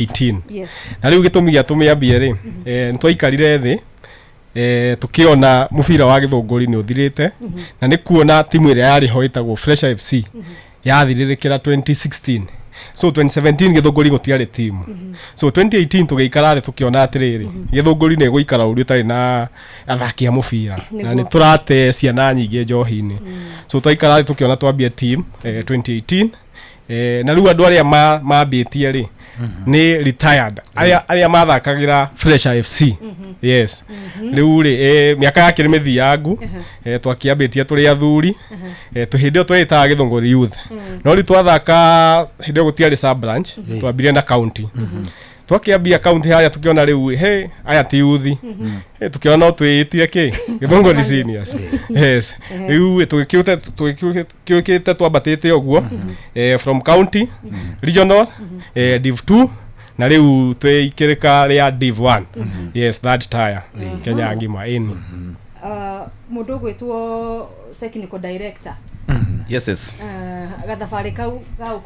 18. Na rĩu gĩtũmi gĩa tũmĩambie rĩ, nĩ twaikarire thĩ, tũkĩona mũbira wa Gĩthũngũri nĩ ũthirĩte, na nĩ kuona timu ĩrĩa yarĩ ho ĩtagwo Fresh FC yathirĩrĩkĩra 2016. So 2017 Gĩthũngũri gũtiarĩ timu. So 2018 tũgĩikara thĩ, tũkĩona atĩrĩrĩ, Gĩthũngũri nĩ ĩgũikara ũru ĩtarĩ na athaki a mũbira na nĩ tũrate ciana nyingĩ njohi-inĩ. So twaikara thĩ, tũkĩona twambie team 2018. Na rĩu andũ arĩa mambĩtie rĩ nĩ retired arĩa mathakagĩra Fresher FC. Yes, rĩu rĩ, mĩaka yakĩrĩ mĩthiangu, twakĩambĩtie tũrĩ athuri, hĩndĩ ĩyo twĩtaga Gĩthũngũri Youth, no rĩu twathaka hĩndĩ ĩyo gũtiarĩ sub branch. Twambirie na county. Twakĩambia county harĩa, tũkĩona rĩu he aya ti youth. Tũkĩona no twĩĩtire kĩ Gĩthũngũri Seniors. Yes, rĩu tũgĩkĩũkĩte twambatĩte ũguo, from county, regional, div 2, na rĩu twĩikĩrĩka rĩa div 1. Yes, third tier Kenya ngima ĩni. Mũndũ ũgwĩtwo technical director. Yes. Gathabarĩ kau ga gũkorwo.